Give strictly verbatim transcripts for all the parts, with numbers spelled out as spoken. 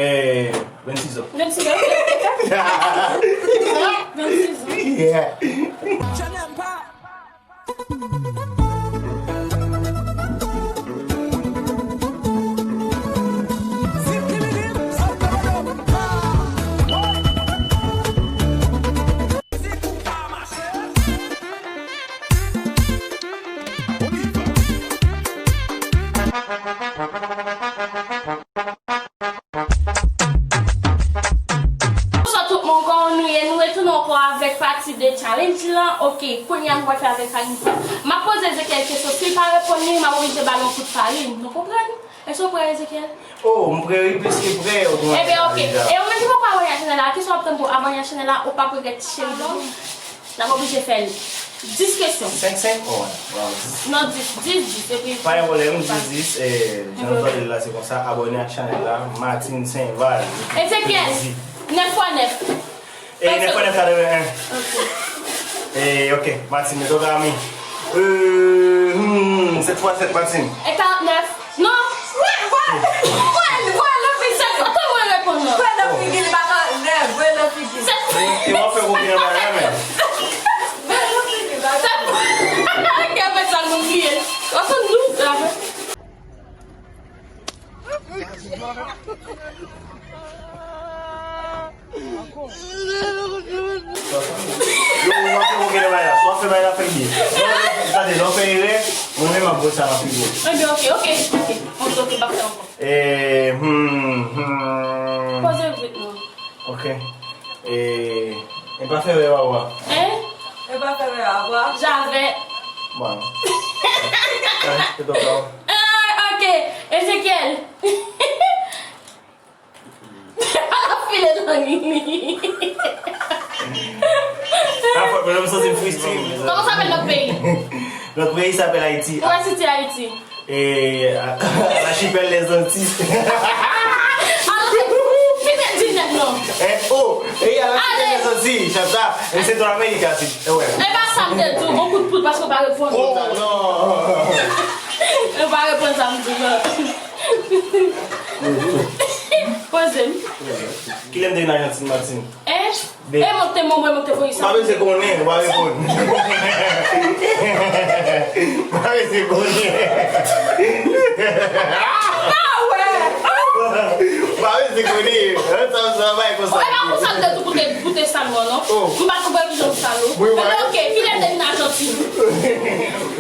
Eh, vennsis an. Vennsis an. Vennsis an. Yeah. Bonswa tout moun, kòman nou ye? Nou retounen ankò avèk pati de challenge lan. Ok, kounye a nou pral fè avèk Carine. M ap poze Ezekiel kesyon, si l pa reponn li, m ap oblije ba l yon kout farin. Nou konprann? Èske w prè, Ezekiel? Oh, m prè, wi, plis ke prè. Ebyen, ok. E ou menm ki poko abòne ak chanèl la, kisa w ap tann pou abòne ak chanèl la, ou p ap regrèt, cheri doudou. N ap oblije fè l. Dis kesyon. Senk, senk? Oh, wow, dis. Non, dis, dis, dis, epi pa gen pwoblèm, dis, dis, eh, jan nou tande l la, se konsa, abòne ak chanèl la, Martine Saint-Val. Ezekiel, nèf fwa nèf. Eh, nèf fwa nèf, katreven en. Ok. Eh, ok, Martine, mete w kami. Euh, hmm, sèt fwa sèt, Martine. E karant nèf. Non. Wè, wè, wè, wè, nan figi. Sèt fwa, tande mwen reponn non. Wè nan figi, li pa ka lè, wè nan figi. Sèt fwa. E w ap fè kokenn nan bagay la, men. Wè nan figi, ba. Sèt fwa. Kè fè sa, nou bliye. Swasanndous, la. Yo, w ap fè kokenn nan bagay la. Si w ap fè bagay la, fè l byen. Non, gade, lè w fè erè, mwen menm m ap wè sa m ap fè. Ebyen, ok, ok, ok. Ok, ok, m ap fè ankò. Eh, hmm, hmm. Poze vit non. Ok. Eh, e pa fè erè, papa. Hein? E pa fè erè, papa. Javè. Bon. Eh, se ton papa. Ah, ok. Ezekiel. Ala file nan li. Sa fòt, mwen, m santi m fristre. Comment s'appelle notre pays? Notre pays s'appelle Haïti. Où est situé Haïti? Et à, à l'archipel des Antilles. Alors, fini di nèt non. Eh, oh, et à l'archipel des Antilles, Chanta, et c'est dans l'Amérique, là, c'est, ouais. E pa sa m te di w, bon kout poud paske w pa reponn. Oh, non. Ou pa reponn sa m di w, non. Poze m. Kilè m te vin Ajantin, Martine? Eh? E mwen te, mwen, mwen te voye sa. Pa bezwen konnen, ou pa reponn. Pa bezwen konnen. Pa wè. Pa bezwen konnen. Sa, sa va konsa. E pa konsa m te di w pou te, pou te sal mwen, non. Oh. M pa konprann kijan m sal ou. Wi, wi. Ok, kilè m te vin Ajantin?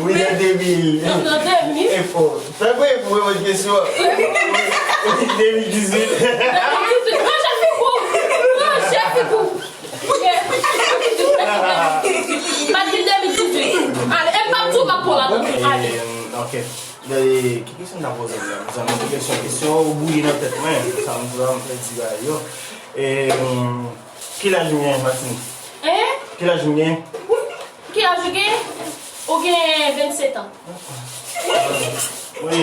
Wi, nan de mil. Nan de mil? E fò. Sa kwe pou reponn kesyon an. De mil dizuit. De mil dizuit. Ranje figi w. Ranje figi w. Bat li de mil dizuit. Ale, e m p ap di w m ap pran la tout. Ale. Eh, ok. Gade, ki kesyon m ta poze w la? Mezanmi, ki kesyon, kesyon yo bouyi nan tèt mwen. Sa m, sa m fè di bagay yo. Eh, ki laj ou gen, Martine? Hein? Ki laj ou gen? Ki laj ou gen? Ou gen vennsetan. Wi.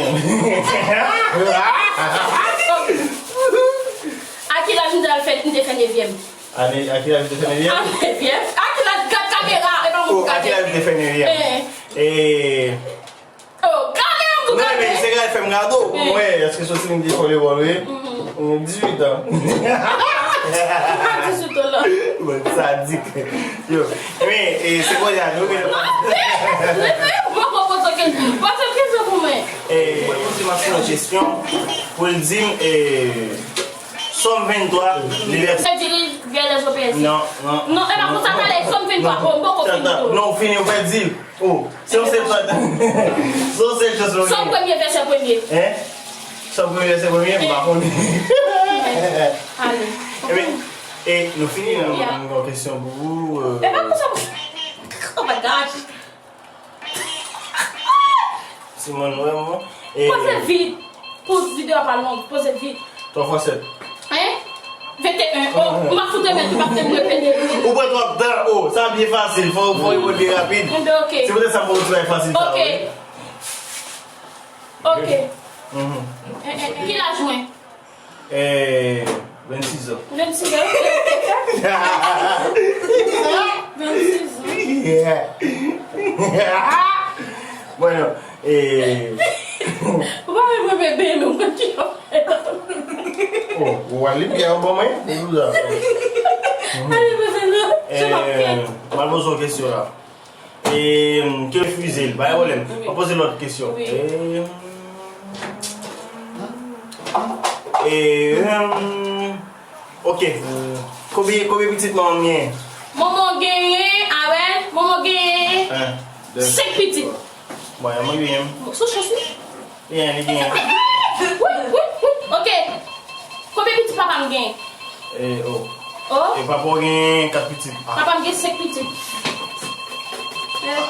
A ki laj m te al fè, m te fè nevyèm? A ne-, a ki laj m te fè nevyèm? A nevyèm? A ki laj, gad kamera, e pa mwen ki gade. Oh, a ki laj m te fè nevyèm? Eh. E Oh, gade yon kou gade. Non, men se gade fè m gade w. Mwen, èske soti m te fò lekòl, wi? Mwen dizuit an. Dizuit an la. Mwen sadik. Yo, men, e, se kounye a nou gen. Mwen poko poze kesyon. Poze kesyon pou mwen. E, mwen poze Martine yon kesyon pou l di m, e, Sòm venntwa, li vèsè. Se di li vèsè O P S. Non, non. Non, e pa konsa pale, Sòm venntwa. Bon, m poko fini tou. Non, ou fini, ou pèdi. Oh, se yon sèl chans. Se yon sèl chans nou genyen. Sòm premye, vèsè premye. Hein? Sòm premye, vèsè premye, m pa konnen. Ale. Ebyen, e nou fini la, mwen gen yon kesyon pou ou, euh. E pa konsa. Oh my gosh. Simon, wè, mwen. E poze vit. Poze videyo a pa long, poze vit. Twa fwa sèt. Hein? Venteyen. Oh, m ap fout remèt ou, pa fout m repete. Ou pran twòp tan. Oh, sa byen fasil. Fò, fò reponn byen rapid. Ebyen, ok. Se poutèt sa m ba w ti bagay fasil sa, wi. Ok. Ok. Mhm. Eh, eh, eh. Ki laj mwen? Eh, vennsis an. Vennsis an. Vennsis an. Yeah. Bon, non. Eh. Ou pa menm bebe, men ou konn ki jan w fè. Oh, ou wè li byen, bon, mwen. Se pou sa. Ale, mwen fè non. Jan m ap fè. Eh, m al poze yon kesyon la. E, ke refize l, pa gen pwoblèm. M poze lòt kesyon. Wi. E, e, ok. Konbyen, konbyen pitit manman m genyen? Manman w genyen, a wè, manman w genyen senk pitit. Bon, manman genyen. Sou chans, wi. Li gen, li gen. Wi, wi, wi. Ok. Konbyen pitit papa m gen? E, o. O? E papa w gen kat pitit. Ah. Papa m gen senk pitit. Eh,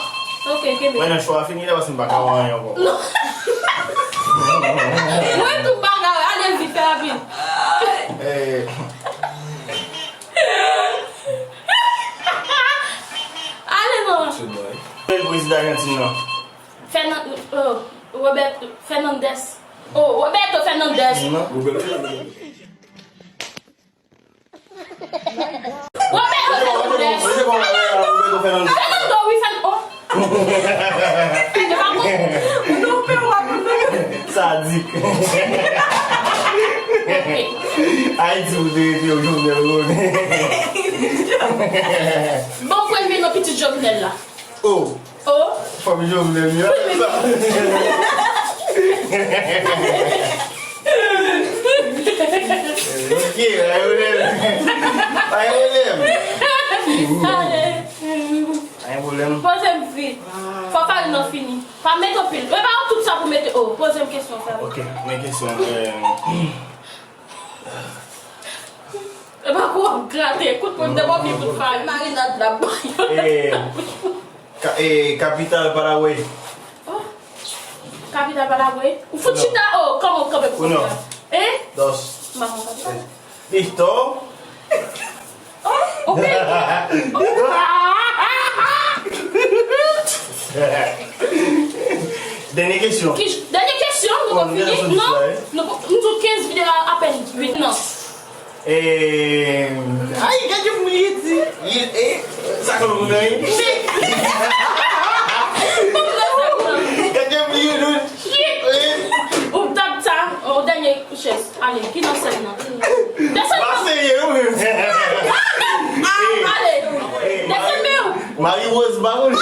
ok, kenbe. Mwen nan chwa fini la, paske m pa ka wè anyen ankò. Non. Mwen tou m pa ka wè. Ale vit, fè rapid. Eh. Ale non. Prezidan Ajantin nan. Fernan-, oh, Robert Fernandez. Oh, Roberto Fernandez. Non. Roberto Fernandez. Roberto Fernandez. Roberto Fernandez. Fernando, wi, Fern-, oh. Fernando, pa konn. Non, men w ap. Sadik. Ok. Ayiti, ou te rete, ou Jovenel, ou. Bon, premye non pitit Jovenel la. Oh. Oh. Fanmi Jovenel, li la. Ok, pa gen pwoblèm. Pa gen pwoblèm. Pa gen pwoblèm. Poze m vit. Fò farin nan fini. Pa mete anpil. E pa tout sa pou mete. Oh, poze m kesyon, frè. Ok, men kesyon, eh, E pa pou w ap grate, kout mwen, m te ba w vye kout farin. Marinad la, bay. E, ka-, e, kapital Paragwe. Oh. Kapital Paragwe? Ou fout chita, oh, kòman w kanpe pou sa? Hein? Dos. Maman, kapital. Listo. Oh, ok. Dènye kesyon. Ki, dènye kesyon, nou poko fini? Non, nou poko, nou sou kenz videyo a, apèn uit, non. Eh, ay, gade yon moun li di. Li, eh, sa k ap fè moun nan, wi. Gade yon moun li di. Shit! Ou tap sa, yon dènye chèz. Ale, ki nan sèn nan? Desann. Pa serye, wi. Ale, desann men w. Marie Rose, ba moun.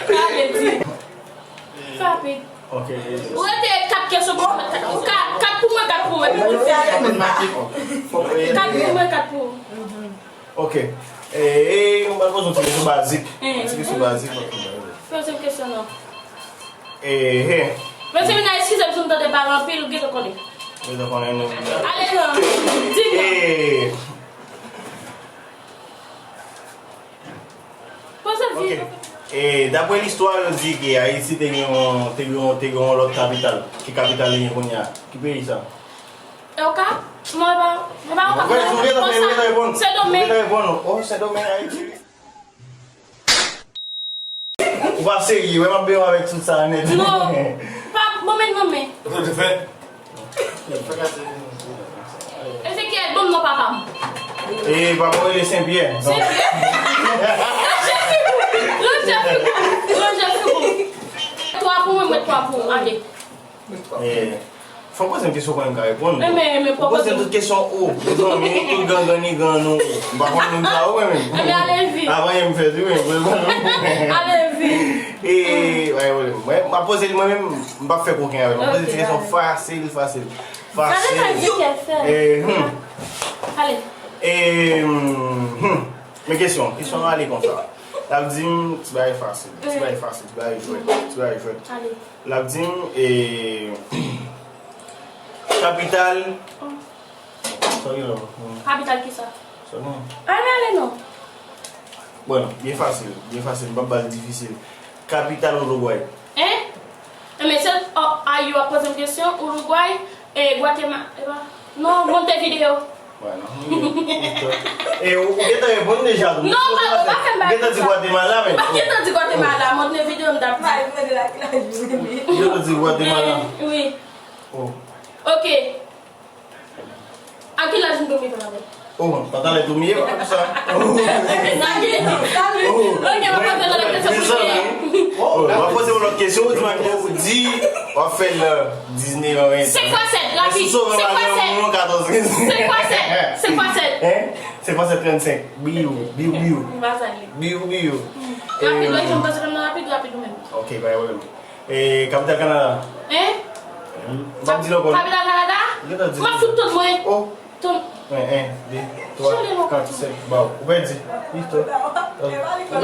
Ale, di. Fè rapid. Ok. Ou rete kat kesyon, bon, kat, kat pou mwen, kat pou mwen. Kat pou mwen, kat pou ou. Ok. E, e, mwen pral poze yon ti kesyon bazik. Ti kesyon bazik. Poze m kesyon non. E, e. Mesye, mwen eskize m si m tande pale anpil, ou gentan konnen. Gentan konnen, non. Ale non. Di m non. E. Poze l vit. Ok. E, daprè listwa, yo di ke Ayiti te gen yon, te gen yon, te gen yon lòt kapital. Ki kapital li gen kounye a? Ki peyi sa? E Okap? Non, e pa, e pa Okap. Ou gentan reponn. Sendomeng. Ou gentan reponn. Oh, Sendomeng, Ayiti. Ou pa serye, wè m ap benyen avèk tout sa nèt. Non. Pa, bon, men, non, men. Sa te fèt. Ezekiel, ban m non papa m. E papa w rele Senpyè. Senpyè. Ranje figou. Ranje figou. Ranje figou. Twa pou mwen, mwen twa pou ou. Ale. E, fò w poze m kesyon pou mwen ka reponn. Men, men, men, ou poze m tout kesyon ou. Mezanmi, tout gangan ni gan nou. M pa konn moun sa ou, mwen menm. Anben, ale vit. Avan yè m fèt, wi, men. Ale vit. E, pa gen pwoblèm. Mwen, m ap poze li mwen menm, m p ap fè koken avè l. M ap poze ti kesyon fasil, fasil. Fasil. Gade sa Ezekiel fè. E, hmm. Ale. E, hmm. Men kesyon, kesyon an ale konsa. L ap di m, ti bagay fasil, ti bagay fasil, ti bagay jwèt, ti bagay jwèt. Ale. L ap di m, e, kapital. Sa w gen la? Kapital kisa? Sa w gen? Ale, ale non. Bon, byen fasil, byen fasil, m p ap ba l difisil. Kapital Uruguay. Hein? Enben, se, oh, a, yo ap poze m kesyon, Uruguay, e, Guatemala, e pa, non, Montevideo. Wè, non. E, ou, ou gentan reponn deja, tou. Non, pa, ou pa fè m bagay sa. Ou gentan di Guatemala, men. M pa gentan di Guatemala, Montevideo, m t ap di. Ou gentan di Guatemala. Wi. Oh. Ok. A ki laj m tou mete avè? Oh, bon, pa talè tou m ye, pa konn sa. Sa ki, sa ki, ok, m ap poze lòt kesyon pou ou. Oh, m ap poze yon lòt kesyon, ou di m a ki lè ou di. W ap fè l nan diznèf an, ven. Senk fwa sèt, rapid. Senk fwa sèt. Senk fwa sèt. Senk fwa sèt, trannsenk. Biw, biw, biw. M pa sa li. Biw, biw. Rapid, wi, jan m pase nan rapid, rapid ou menm. Ok, pa gen pwoblèm. E, kapital Kanada. Hein? M ap di l ankò. Kapital Kanada? M ap fout tout mwen. Oh. Tout. En, en, de, twa, kat, senk, ba w. Ou pèdi. Wi, to.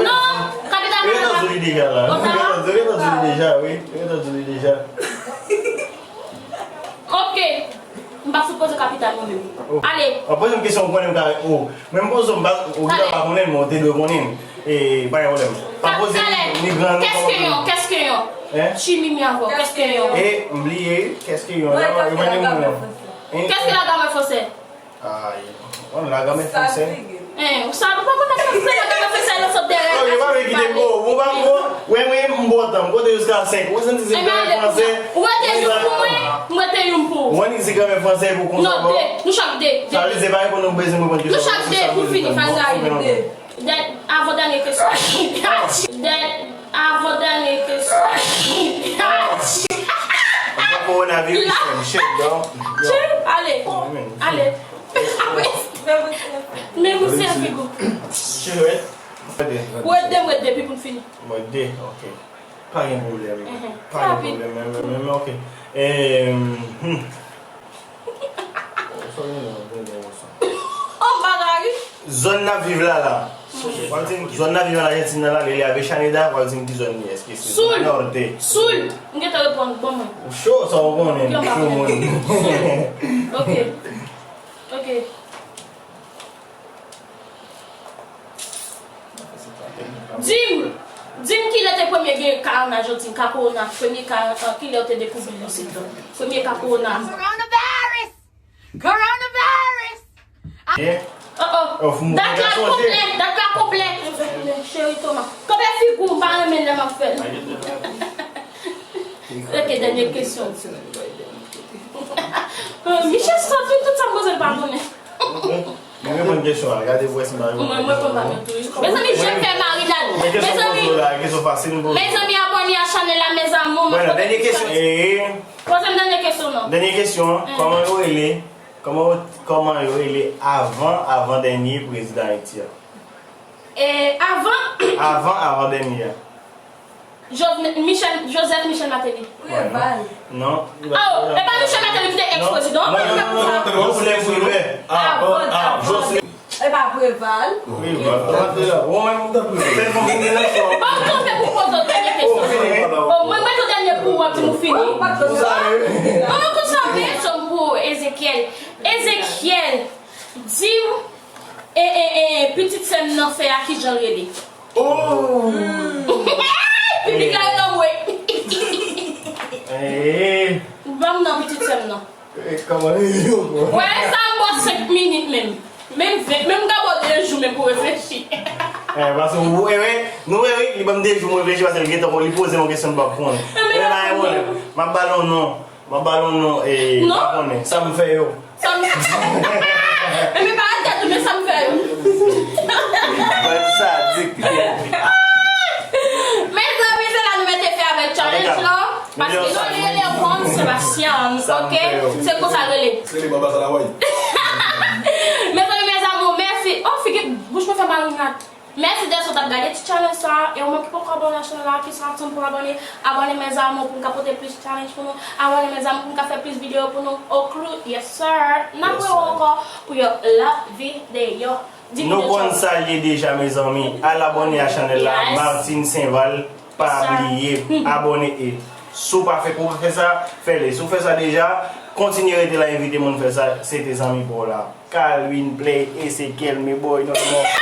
Non, kapital Kanada. Yo gentan di li deja la. Yo gentan di li deja, wi. Yo gentan di li deja. Ok. M pa fout poze kapital mwen menm. Oh. Ale. An poze m kesyon, ou konnen m ka, oh. Men m poze m pa, ou gentan pa konnen, men ou te dwe konnen. E, pa gen pwoblèm. Pa poze m ni gran, ni kòman. Qu'est-ce que yon? Qu'est-ce que yon? Hein? Chimimi avè w. Qu'est-ce que yon? E, m bliye, qu'est-ce que yon? Yo pa ni moun. Qu'est-ce que la grammaire française? Ay, on la grammaire française. Hein, ou sa, ou pa konn sa se la grammaire française, nan sot dèyè. Oh, yo pa vle kite m, oh, ou pa, oh, wi, wi, m bon tan, m konte jiska senk. Ou santi se grammaire française. Ou rete youn pou mwen, m rete youn pou ou. Ou annik di grammaire française pou konsa. Non, de, nou chak de, de. Sa vle di se pa pou nou bezwen reponn kesyon. Nou chak de pou fini, faz la. De. Dè-, avan dènye kesyon. Dè-, avan dènye kesyon. Anba kowonaviris, men, shit, dog. Yo. Ale. Ale. Men mwen se figi w. Shit, wi. Ou ede m, ede, epi pou n fini. Mwen ede, ok. Pa gen pwoblèm. Mhm. Pa gen pwoblèm, men, men, men, men, ok. Em, hmm. Sa gen nan, gen nan sa. Oh, bagay. Zòn n ap viv la, la. W ap di m, zòn n ap viv an Ajantin nan la, li rele Avellaneda, w ap di m ki zòn li ye, èske se zòn nòte? Sul. M gentan reponn, bon, mwen. Ou cho, sa w konnen, ou cho moun. Ok. Ok. Di m, di m kilè te premye gen ka an Ajantin, ka kowona, premye ka, kilè yo te dekouvri li isit la. Premye ka kowona. Coronavirus! Coronavirus! Oh, oh. Dat la konplè, dat la konplè. Cheri Toma. Kanpe figi w, m pa renmen lè m ap fè l. Ok, dènye kesyon. Michel sot wi, tout sa m poze l pa konnen. Mwen reponn kesyon an, gade pou wè si m pa reponn. Mwen, mwen reponn pa byen tou wi. Mezanmi, je fè marinad. Mezanmi, mezanmi, abòne a chanèl la, mes amours. Mwen nan dènye kesyon. Poze m dènye kesyon non. Dènye kesyon an, kòman yo rele, kòman yo, kòman yo rele avan, avan dènye prezidan Ayiti a? E avan? Avan, avan dènye a. Jovenel, Michel, Joseph Michel Martelly. Préval. Non. Oh, e pa Michel Martelly ki te ex prezidan? Non, non, non, non, non, non, lè Préval. Ah, ah, Joseph. E pa Préval. Préval. Ou menm ou t ap Préval. Ban m kanpe pou poze w dènye kesyon. Oh, mwen mete w dènye pou w ap di nou fini. Ou pa konn sa. Non, non, konn sa, men sòm pou Ezekiel. Ezekiel, di m, e, e, e, pitit sè m nan fè a, kijan l rele? Oh! Piblik la rele mwen. Eh. Ban m nan pitit sè m nan. Eh, kòman li ye, bro? Wè, sa m ba w senk minit menm. Menm ven, menm m ka ba w de jou menm pou reflechi. Eh, paske ou, eh, wè, nou, wè, wi, li ban m de jou m reflechi, paske li gentan, li poze m yon kesyon m pa konn. Eh, men pa gen pwoblèm. M ap ba l yon non. M ap ba l yon non, eh, pa konnen. Sa m fè yo. Sa m, men pa al tèt ou, men sa m fè yo. Mwen sadik. Mezanmi, se la nou mete fen avèk challenge lan. Paske non, li rele Juan Sebastian, ok? Se konsa l rele. Se li baba sa la, wi. Mezanmi, mes amours, mèsi. Oh, figi bouch mwen fè marinad. Mèsi dèske w t ap gade ti challenge sa a, e ou menm ki poko abòne a chanèl la, ki sot atann pou abòne, abòne mes amours pou n ka pote plis challenge pou nou, abòne mes amours pou n ka fè plis videyo pou nou, oklu, yes sir, n ap wè w ankò pou yon lòt videyo. Nou konn sa l ye deja mezanmi, al abòne a chanèl la, Martine Saint-Val, pa bliye, abòne e si w pa fè, ou pa fè sa, fè l, si w fè sa deja, kontinye rete la, envite moun fè sa, se te zanmi pa w la. Calvin Play, Ezekiel, me boy, non, non.